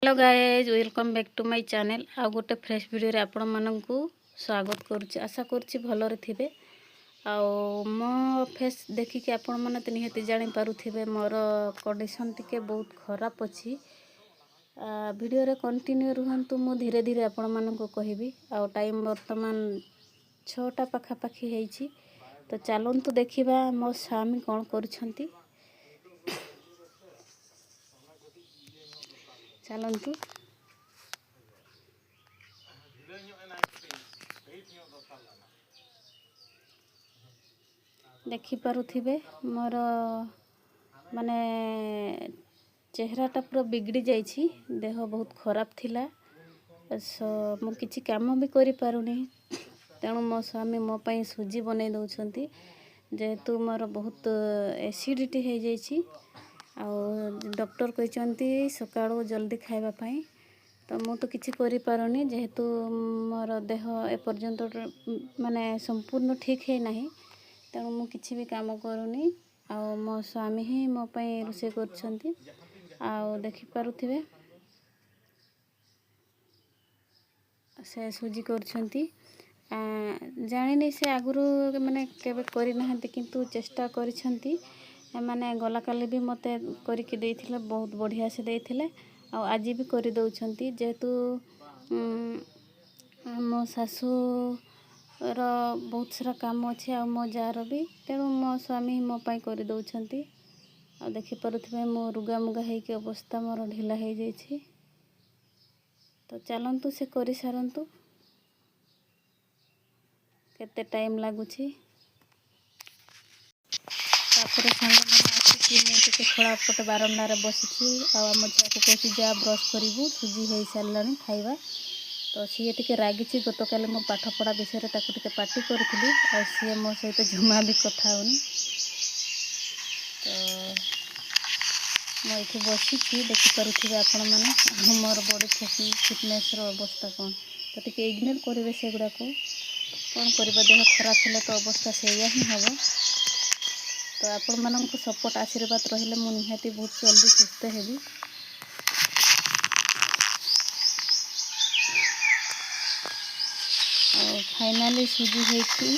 Hello guys, welcome back to my channel. ଆଉ ଗୋଟେ fresh ଭିଡ଼ିଓରେ ଆପଣମାନଙ୍କୁ ସ୍ୱାଗତ କରୁଛି। ଆଶା କରୁଛି ଭଲରେ ଥିବେ। ଆଉ ମୋ ଫେସ୍ ଦେଖିକି ଆପଣମାନେ ତ ନିହାତି ଜାଣିପାରୁଥିବେ, ମୋର କଣ୍ଡିସନ୍ ଟିକେ ବହୁତ ଖରାପ ଅଛି। ଭିଡ଼ିଓରେ କଣ୍ଟିନ୍ୟୁ ରୁହନ୍ତୁ, ମୁଁ ଧୀରେ ଧୀରେ ଆପଣମାନଙ୍କୁ କହିବି। ଆଉ ଟାଇମ୍ ବର୍ତ୍ତମାନ 6ଟା ପାଖାପାଖି ହେଇଛି। ତ ଚାଲନ୍ତୁ ଦେଖିବା ମୋ ସ୍ୱାମୀ କ'ଣ କରୁଛନ୍ତି। ଚାଲନ୍ତୁ। ଦେଖିପାରୁଥିବେ, ମୋର ମାନେ ଚେହେରାଟା ପୁରା ବିଗିଡ଼ି ଯାଇଛି। ଦେହ ବହୁତ ଖରାପ ଥିଲା, ମୁଁ କିଛି କାମ ବି କରିପାରୁନି। ତେଣୁ ମୋ ସ୍ୱାମୀ ମୋ ପାଇଁ ସୁଜି ବନେଇ ଦେଉଛନ୍ତି, ଯେହେତୁ ମୋର ବହୁତ ଏସିଡ଼ିଟି ହେଇଯାଇଛି ଆଉ ଡକ୍ଟର କହିଛନ୍ତି ସକାଳୁ ଜଲ୍ଦି ଖାଇବା ପାଇଁ। ତ ମୁଁ ତ କିଛି କରିପାରୁନି, ଯେହେତୁ ମୋର ଦେହ ଏପର୍ଯ୍ୟନ୍ତ ମାନେ ସମ୍ପୂର୍ଣ୍ଣ ଠିକ୍ ହେଇନାହିଁ। ତେଣୁ ମୁଁ କିଛି ବି କାମ କରୁନି ଆଉ ମୋ ସ୍ୱାମୀ ହିଁ ମୋ ପାଇଁ ରୋଷେଇ କରୁଛନ୍ତି। ଆଉ ଦେଖିପାରୁଥିବେ, ସେ ସୁଜି କରୁଛନ୍ତି। ଜାଣିନି, ସେ ଆଗରୁ ମାନେ କେବେ କରିନାହାନ୍ତି, କିନ୍ତୁ ଚେଷ୍ଟା କରିଛନ୍ତି। ମାନେ ଗଲାକାଲି ବି ମୋତେ କରିକି ଦେଇଥିଲେ, ବହୁତ ବଢ଼ିଆ ସେ ଦେଇଥିଲେ, ଆଉ ଆଜି ବି କରିଦେଉଛନ୍ତି। ଯେହେତୁ ମୋ ଶାଶୁର ବହୁତ ସାରା କାମ ଅଛି ଆଉ ମୋ ଯାଆର ବି, ତେଣୁ ମୋ ସ୍ୱାମୀ ମୋ ପାଇଁ କରିଦେଉଛନ୍ତି। ଆଉ ଦେଖିପାରୁଥିବେ, ମୁଁ ରୁଗାମୁଗା ହେଇକି ଅବସ୍ଥା ମୋର ଢିଲା ହେଇଯାଇଛି। ତ ଚାଲନ୍ତୁ, ସେ କରିସାରନ୍ତୁ, କେତେ ଟାଇମ୍ ଲାଗୁଛି। ତାପରେ ସାଙ୍ଗମାନେ, ଆସିକି ମୁଁ ଟିକେ ଖୋଳା ପଟେ ବାରଣ୍ଡାରେ ବସିଛି ଆଉ ଆମ ଝିଅକୁ କହୁଛି, ଯା ବ୍ରସ୍ କରିବୁ, ସୁଜି ହେଇସାରିଲାଣି, ଖାଇବା। ତ ସିଏ ଟିକେ ରାଗିଛି। ଗତକାଲି ମୋ ପାଠପଢ଼ା ବିଷୟରେ ତାକୁ ଟିକେ ପାଟି କରିଥିଲି ଆଉ ସିଏ ମୋ ସହିତ ଜମା ବି କଥା ହେଉନି। ତ ମୁଁ ଏଇଠି ବସିଛି, ଦେଖିପାରୁଥିବେ ଆପଣମାନେ, ଆଉ ମୋର ବଡ଼ି ଫିଟନେସ୍ର ଅବସ୍ଥା କ'ଣ। ତ ଟିକେ ଇଗ୍ନୋର କରିବେ ସେଗୁଡ଼ାକୁ। କ'ଣ କରିବା, ଦେହ ଖରାପ ହେଲେ ତ ଅବସ୍ଥା ସେଇଆ ହିଁ ହେବ। ତ ଆପଣମାନଙ୍କ ସପୋର୍ଟ, ଆଶୀର୍ବାଦ ରହିଲେ ମୁଁ ନିହାତି ବହୁତ ଜଲ୍ଦି ସୁସ୍ଥ ହେବି। ଆଉ ଫାଇନାଲି ସୁଜି ହେଇକି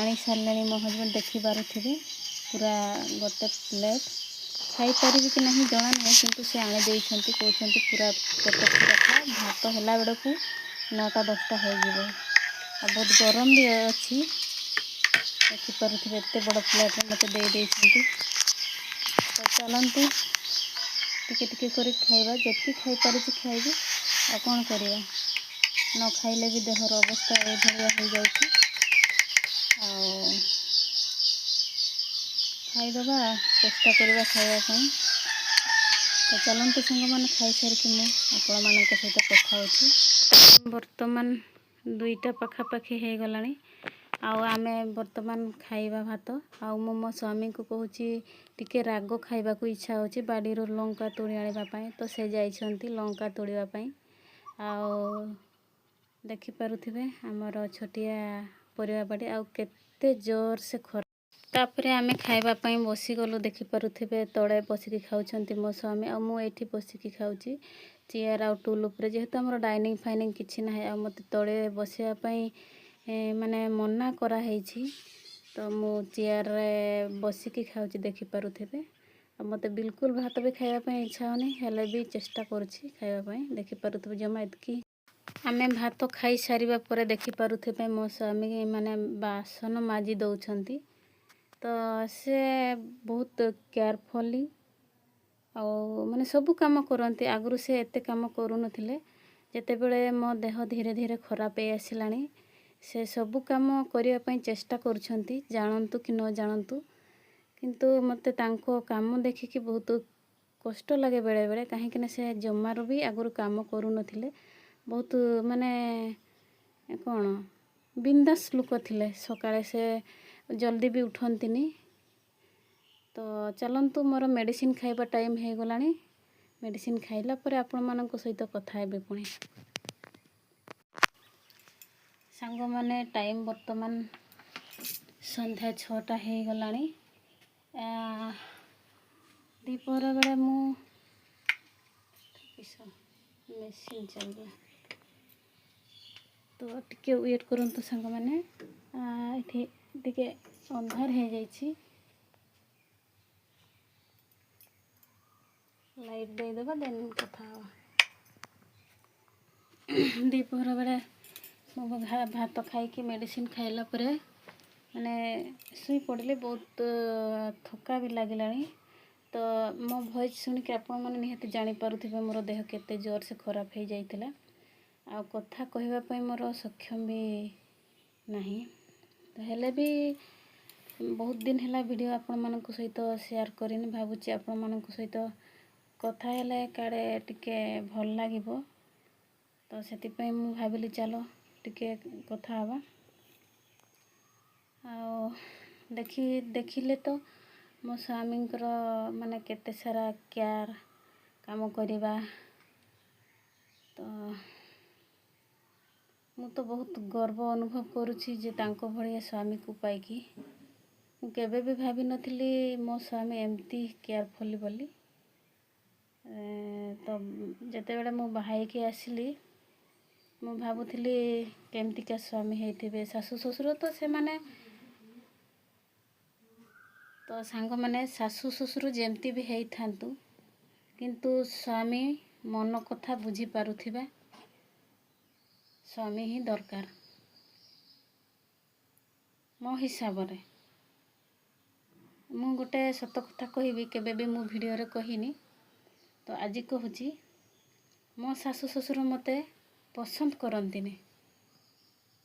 ଆଣି ସାରିଲେଣି ମୋ ହଜବେଣ୍ଡ, ଦେଖିପାରୁଥିବେ। ପୁରା ଗୋଟେ ପ୍ଲେଟ୍ ଖାଇପାରିବି କି ନାହିଁ ଜଣା ନାହିଁ, କିନ୍ତୁ ସେ ଆଣି ଦେଇଛନ୍ତି। କହୁଛନ୍ତି ପୁରା ପେଟ ପୁରା ଖା, ଭାତ ହେଲା ବେଳକୁ 9ଟା 10ଟା ହେଇଯିବ। ଆଉ ବହୁତ ଗରମ ବି ଅଛି। ଦେଖିପାରୁଥିବେ, ଏତେ ବଡ଼ ପ୍ଲେଟ୍ରେ ମୋତେ ଦେଇ ଦେଇଛନ୍ତି। ତ ଚାଲନ୍ତୁ, ଟିକେ ଟିକେ କରି ଖାଇବା। ଯେତିକି ଖାଇପାରୁଛି ଖାଇବି, ଆଉ କ'ଣ କରିବା? ନ ଖାଇଲେ ବି ଦେହର ଅବସ୍ଥା ଏଇଭଳିଆ ହେଇଯାଉଛି। ଆଉ ଖାଇଦେବା, ଚେଷ୍ଟା କରିବା ଖାଇବା ପାଇଁ। ତ ଚାଲନ୍ତୁ ସାଙ୍ଗମାନେ, ଖାଇସାରିକି ମୁଁ ଆପଣମାନଙ୍କ ସହିତ କଥା ହେଉଛି। ବର୍ତ୍ତମାନ 2ଟା ପାଖାପାଖି ହେଇଗଲାଣି ଆଉ ଆମେ ବର୍ତ୍ତମାନ ଖାଇବା ଭାତ। ଆଉ ମୁଁ ମୋ ସ୍ୱାମୀଙ୍କୁ କହୁଛି, ଟିକେ ରାଗ ଖାଇବାକୁ ଇଚ୍ଛା ହେଉଛି, ବାଡ଼ିରୁ ଲଙ୍କା ତୋଳି ଆଣିବା ପାଇଁ। ତ ସେ ଯାଇଛନ୍ତି ଲଙ୍କା ତୋଳିବା ପାଇଁ। ଆଉ ଦେଖିପାରୁଥିବେ ଆମର ଛୋଟିଆ ପରିବା ବାଡ଼ି, ଆଉ କେତେ ଜୋର ସେ ଖରା। ତାପରେ ଆମେ ଖାଇବା ପାଇଁ ବସିଗଲୁ। ଦେଖିପାରୁଥିବେ, ତଳେ ବସିକି ଖାଉଛନ୍ତି ମୋ ସ୍ୱାମୀ ଆଉ ମୁଁ ଏଇଠି ବସିକି ଖାଉଛି ଚେୟାର ଆଉ ଟୁଲ୍ ଉପରେ, ଯେହେତୁ ଆମର ଡାଇନିଂ ଫାଇନିଂ କିଛି ନାହିଁ। ଆଉ ମୋତେ ତଳେ ବସିବା ପାଇଁ ମାନେ ମନା କରାହେଇଛି। ତ ମୁଁ ଚେୟାରରେ ବସିକି ଖାଉଛି, ଦେଖିପାରୁଥିବେ। ଆଉ ମୋତେ ବିଲକୁଲ ଭାତ ବି ଖାଇବା ପାଇଁ ଇଚ୍ଛା ହେଉନି, ହେଲେ ବି ଚେଷ୍ଟା କରୁଛି ଖାଇବା ପାଇଁ। ଦେଖିପାରୁଥିବେ, ଜମା ଏତିକି। ଆମେ ଭାତ ଖାଇସାରିବା ପରେ ଦେଖିପାରୁଥିବେ, ମୋ ସ୍ୱାମୀ ମାନେ ବାସନ ମାଜି ଦେଉଛନ୍ତି। ତ ସେ ବହୁତ କେୟାରଫୁଲି ଆଉ ମାନେ ସବୁ କାମ କରନ୍ତି। ଆଗରୁ ସେ ଏତେ କାମ କରୁନଥିଲେ। ଯେତେବେଳେ ମୋ ଦେହ ଧୀରେ ଧୀରେ ଖରାପ ହେଇ ଆସିଲାଣି, ସେ ସବୁ କାମ କରିବା ପାଇଁ ଚେଷ୍ଟା କରୁଛନ୍ତି, ଜାଣନ୍ତୁ କି ନ ଜାଣନ୍ତୁ। କିନ୍ତୁ ମୋତେ ତାଙ୍କ କାମ ଦେଖିକି ବହୁତ କଷ୍ଟ ଲାଗେ ବେଳେବେଳେ, କାହିଁକିନା ସେ ଜମାରୁ ବି ଆଗରୁ କାମ କରୁନଥିଲେ। ବହୁତ ମାନେ କ'ଣ ବିନ୍ଦାସ ଲୋକ ଥିଲେ। ସକାଳେ ସେ ଜଲ୍ଦି ବି ଉଠନ୍ତିନି। ତ ଚାଲନ୍ତୁ, ମୋର ମେଡ଼ିସିନ ଖାଇବା ଟାଇମ୍ ହେଇଗଲାଣି। ମେଡ଼ିସିନ ଖାଇଲା ପରେ ଆପଣମାନଙ୍କ ସହିତ କଥା ହେବି ପୁଣି। ସାଙ୍ଗମାନେ, ଟାଇମ୍ ବର୍ତ୍ତମାନ ସନ୍ଧ୍ୟା 6ଟା ହେଇଗଲାଣି। ଦ୍ୱିପହର ବେଳେ ମୁଁ କିସ ମେସିନ୍ ଚାଲିଲା। ତ ଟିକେ ୱେଟ୍ କରନ୍ତୁ ସାଙ୍ଗମାନେ, ଏଠି ଟିକେ ଅନ୍ଧାର ହେଇଯାଇଛି, ଲାଇଟ୍ ଦେଇଦେବା, ଦେନ୍ କଥା ହେବା। ଦ୍ୱିପହର ବେଳେ ମୁଁ ଭାତ ଖାଇକି ମେଡ଼ିସିନ୍ ଖାଇଲା ପରେ ମାନେ ଶୋଇପଡ଼ିଲି। ବହୁତ ଥକା ବି ଲାଗିଲାଣି। ତ ମୋ ଭଏସ୍ ଶୁଣିକି ଆପଣମାନେ ନିହାତି ଜାଣିପାରୁଥିବେ ମୋର ଦେହ କେତେ ଜୋରସେ ଖରାପ ହେଇଯାଇଥିଲା, ଆଉ କଥା କହିବା ପାଇଁ ମୋର ସକ୍ଷମ ବି ନାହିଁ। ତ ହେଲେ ବି ବହୁତ ଦିନ ହେଲା ଭିଡ଼ିଓ ଆପଣମାନଙ୍କ ସହିତ ସେୟାର କରିନି। ଭାବୁଛି ଆପଣମାନଙ୍କ ସହିତ କଥା ହେଲେ କାଳେ ଟିକେ ଭଲ ଲାଗିବ, ତ ସେଥିପାଇଁ ମୁଁ ଭାବିଲି ଚାଲ ଟିକେ କଥା ହେବା। ଆଉ ଦେଖିଲେ ତ ମୋ ସ୍ୱାମୀଙ୍କର ମାନେ କେତେ ସାରା କେୟାର, କାମ କରିବା। ତ ମୁଁ ତ ବହୁତ ଗର୍ବ ଅନୁଭବ କରୁଛି ଯେ ତାଙ୍କ ଭଳିଆ ସ୍ୱାମୀକୁ ପାଇକି। ମୁଁ କେବେ ବି ଭାବିନଥିଲି ମୋ ସ୍ୱାମୀ ଏମିତି କେୟାରଫୁଲି ବୋଲି। ତ ଯେତେବେଳେ ମୁଁ ବାହା ହେଇକି ଆସିଲି, ମୁଁ ଭାବୁଥିଲି କେମିତିକା ସ୍ୱାମୀ ହେଇଥିବେ, ଶାଶୁ ଶ୍ୱଶୁର ତ ସେମାନେ ତ ସାଙ୍ଗମାନେ, ଶାଶୁ ଶ୍ୱଶୁର ଯେମିତି ବି ହେଇଥାନ୍ତୁ, କିନ୍ତୁ ସ୍ୱାମୀ ମନ କଥା ବୁଝିପାରୁଥିବା ସ୍ୱାମୀ ହିଁ ଦରକାର ମୋ ହିସାବରେ। ମୁଁ ଗୋଟେ ସତ କଥା କହିବି, କେବେ ବି ମୁଁ ଭିଡ଼ିଓରେ କହିନି, ତ ଆଜି କହୁଛି। ମୋ ଶାଶୁ ଶ୍ୱଶୁର ମୋତେ ପସନ୍ଦ କରନ୍ତିନି।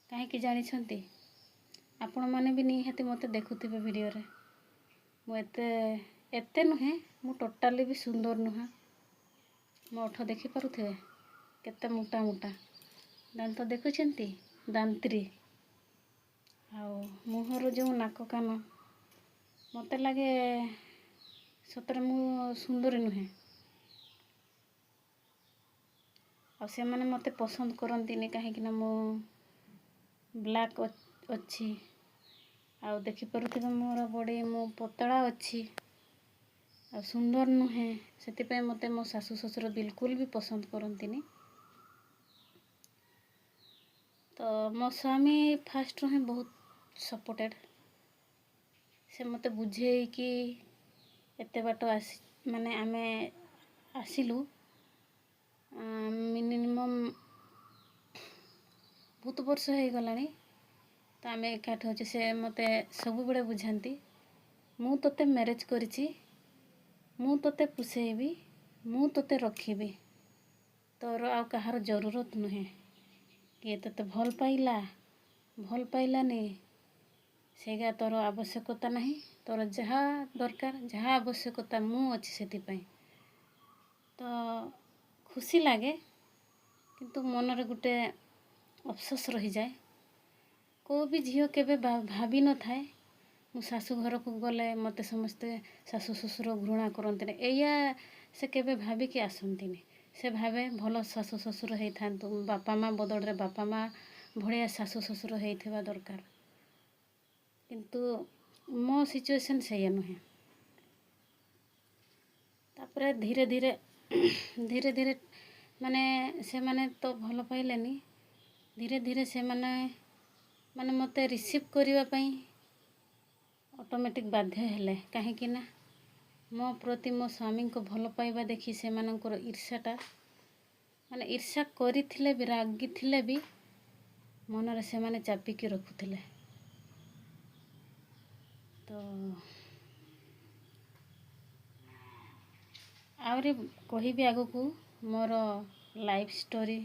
କାହିଁକି ଜାଣିଛନ୍ତି? ଆପଣମାନେ ବି ନିହାତି ମୋତେ ଦେଖୁଥିବେ ଭିଡ଼ିଓରେ। ମୁଁ ଏତେ ଏତେ ନୁହେଁ, ମୁଁ ଟୋଟାଲି ବି ସୁନ୍ଦର ନୁହେଁ। ମୋ ଓଠ ଦେଖିପାରୁଥିବେ କେତେ ମୋଟା ମୋଟା, ଦାନ୍ତ ଦେଖୁଛନ୍ତି ଦାନ୍ତ୍ରୀ, ଆଉ ମୁହଁର ଯେଉଁ ନାକ କାନ, ମୋତେ ଲାଗେ ସତରେ ମୁଁ ସୁନ୍ଦରୀ ନୁହେଁ। ଆଉ ସେମାନେ ମୋତେ ପସନ୍ଦ କରନ୍ତିନି, କାହିଁକିନା ମୁଁ ବ୍ଲାକ୍ ଅଛି, ଆଉ ଦେଖିପାରୁଥିବେ ମୋର ବଡ଼ି, ମୁଁ ପତଳା ଅଛି ଆଉ ସୁନ୍ଦର ନୁହେଁ। ସେଥିପାଇଁ ମୋତେ ମୋ ଶାଶୁ ଶ୍ୱଶୁର ବିଲକୁଲ ବି ପସନ୍ଦ କରନ୍ତିନି। ତ ମୋ ସ୍ୱାମୀ ଫାଷ୍ଟରୁ ହିଁ ବହୁତ ସପୋର୍ଟେଡ଼। ସେ ମୋତେ ବୁଝେଇକି ଏତେ ବାଟ ଆସି ମାନେ ଆମେ ଆସିଲୁ। ମିନିମମ୍ ବହୁତ ବର୍ଷ ହେଇଗଲାଣି ତ ଆମେ ଏକାଠି ଅଛୁ। ସେ ମୋତେ ସବୁବେଳେ ବୁଝାନ୍ତି, ମୁଁ ତୋତେ ମ୍ୟାରେଜ୍ କରିଛି, ମୁଁ ତୋତେ ପୋଷେଇବି, ମୁଁ ତୋତେ ରଖିବି, ତୋର ଆଉ କାହାର ଜରୁରତ ନୁହେଁ। କିଏ ତୋତେ ଭଲ ପାଇଲା ଭଲ ପାଇଲାନି, ସେଇଟା ତୋର ଆବଶ୍ୟକତା ନାହିଁ। ତୋର ଯାହା ଦରକାର, ଯାହା ଆବଶ୍ୟକତା, ମୁଁ ଅଛି ସେଥିପାଇଁ। ତ ଖୁସି ଲାଗେ, କିନ୍ତୁ ମନରେ ଗୋଟେ ଅଫସୋସ ରହିଯାଏ। କେଉଁ ବି ଝିଅ କେବେ ଭାବିନଥାଏ ମୁଁ ଶାଶୁ ଘରକୁ ଗଲେ ମୋତେ ସମସ୍ତେ ଶାଶୁ ଶ୍ୱଶୁର ଘୃଣା କରନ୍ତିନି, ଏଇଆ ସେ କେବେ ଭାବିକି ଆସନ୍ତିନି। ସେ ଭାବେ ଭଲ ଶାଶୁ ଶ୍ୱଶୁର ହେଇଥାନ୍ତୁ, ବାପା ମା' ବଦଳରେ ବାପା ମା' ଭଳିଆ ଶାଶୁ ଶ୍ୱଶୁର ହେଇଥିବା ଦରକାର। କିନ୍ତୁ ମୋ ସିଚୁଏସନ୍ ସେଇଆ ନୁହେଁ। ତାପରେ ଧୀରେ ଧୀରେ ଧୀରେ ଧୀରେ ମାନେ ସେମାନେ ତ ଭଲ ପାଇଲେନି, ଧୀରେ ଧୀରେ ସେମାନେ ମାନେ ମୋତେ ରିସିଭ୍ କରିବା ପାଇଁ ଅଟୋମେଟିକ୍ ବାଧ୍ୟ ହେଲେ, କାହିଁକି ନା ମୋ ପ୍ରତି ମୋ ସ୍ୱାମୀଙ୍କ ଭଲ ପାଇବା ଦେଖି ସେମାନଙ୍କର ଈର୍ଷାଟା, ମାନେ ଈର୍ଷା କରିଥିଲେ ବି, ରାଗିଥିଲେ ବି ମନରେ ସେମାନେ ଚାପିକି ରଖୁଥିଲେ। ତ ଆହୁରି କହିବି ଆଗକୁ ମୋର ଲାଇଫ୍ ଷ୍ଟୋରି,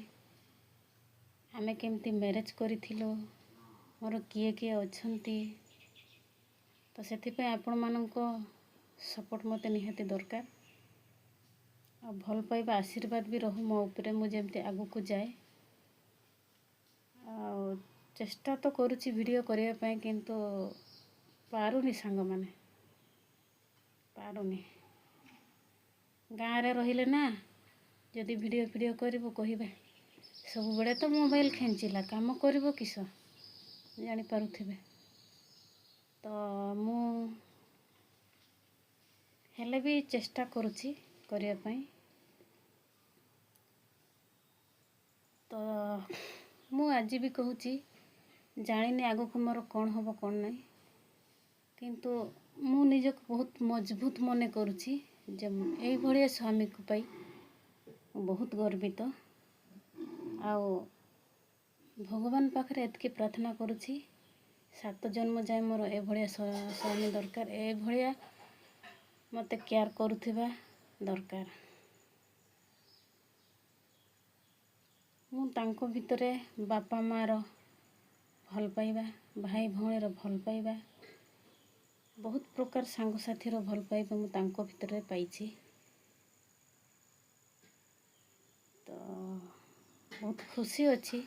ଆମେ କେମିତି ମ୍ୟାରେଜ୍ କରିଥିଲୁ, ମୋର କିଏ କିଏ ଅଛନ୍ତି। ତ ସେଥିପାଇଁ ଆପଣମାନଙ୍କ ସପୋର୍ଟ ମୋତେ ନିହାତି ଦରକାର, ଆଉ ଭଲ ପାଇବା ଆଶୀର୍ବାଦ ବି ରହୁ ମୋ ଉପରେ, ମୁଁ ଯେମିତି ଆଗକୁ ଯାଏ। ଆଉ ଚେଷ୍ଟା ତ କରୁଛି ଭିଡ଼ିଓ କରିବା ପାଇଁ, କିନ୍ତୁ ପାରୁନି ସାଙ୍ଗମାନେ, ପାରୁନି। ଗାଁରେ ରହିଲେ ନା ଯଦି ଭିଡ଼ିଓ ଫିଡ଼ିଓ କରିବୁ, କହିବେ ସବୁବେଳେ ତ ମୋବାଇଲ ଖେଞ୍ଚିଲା, କାମ କରିବ କିସ? ଜାଣିପାରୁଥିବେ। ତ ମୁଁ ହେଲେ ବି ଚେଷ୍ଟା କରୁଛି କରିବା ପାଇଁ। ମୁଁ ଆଜି ବି କହୁଛି, ଜାଣିନି ଆଗକୁ ମୋର କ'ଣ ହେବ କ'ଣ ନାହିଁ, କିନ୍ତୁ ମୁଁ ନିଜକୁ ବହୁତ ମଜବୁତ ମନେ କରୁଛି ଯେ ଏଇଭଳିଆ ସ୍ୱାମୀକୁ ପାଇ ମୁଁ ବହୁତ ଗର୍ବିତ। ଆଉ ଭଗବାନ ପାଖରେ ଏତିକି ପ୍ରାର୍ଥନା କରୁଛି, 7 ଜନ୍ମ ଯାଏଁ ମୋର ଏଭଳିଆ ସ୍ୱାମୀ ଦରକାର, ଏଭଳିଆ ମୋତେ କେୟାର କରୁଥିବା ଦରକାର। ମୁଁ ତାଙ୍କ ଭିତରେ ବାପା ମାଆର ଭଲ ପାଇବା, ଭାଇ ଭଉଣୀର ଭଲ ପାଇବା, ବହୁତ ପ୍ରକାର ସାଙ୍ଗସାଥିର ଭଲ ପାଇବା ମୁଁ ତାଙ୍କ ଭିତରେ ପାଇଛି। ତ ବହୁତ ଖୁସି ଅଛି,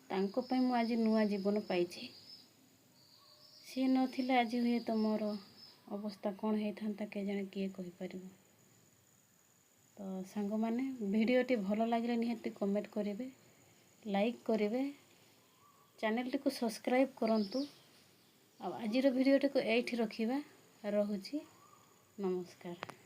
ତାଙ୍କ ପାଇଁ ମୁଁ ଆଜି ନୂଆ ଜୀବନ ପାଇଛି। ସିଏ ନଥିଲେ ଆଜି ହୁଏତ ମୋର ଅବସ୍ଥା କ'ଣ ହେଇଥାନ୍ତା କେଜାଣି, କିଏ କହିପାରିବ। ତ ସାଙ୍ଗମାନେ, ଭିଡ଼ିଓଟି ଭଲ ଲାଗିଲେ ନିହାତି କମେଣ୍ଟ କରିବେ, ଲାଇକ୍ କରିବେ, ଚ୍ୟାନେଲଟିକୁ ସବସ୍କ୍ରାଇବ୍ କରନ୍ତୁ। ଆଉ ଆଜିର ଭିଡ଼ିଓଟିକୁ ଏଇଠି ରଖିବା, ରହୁଛି, ନମସ୍କାର।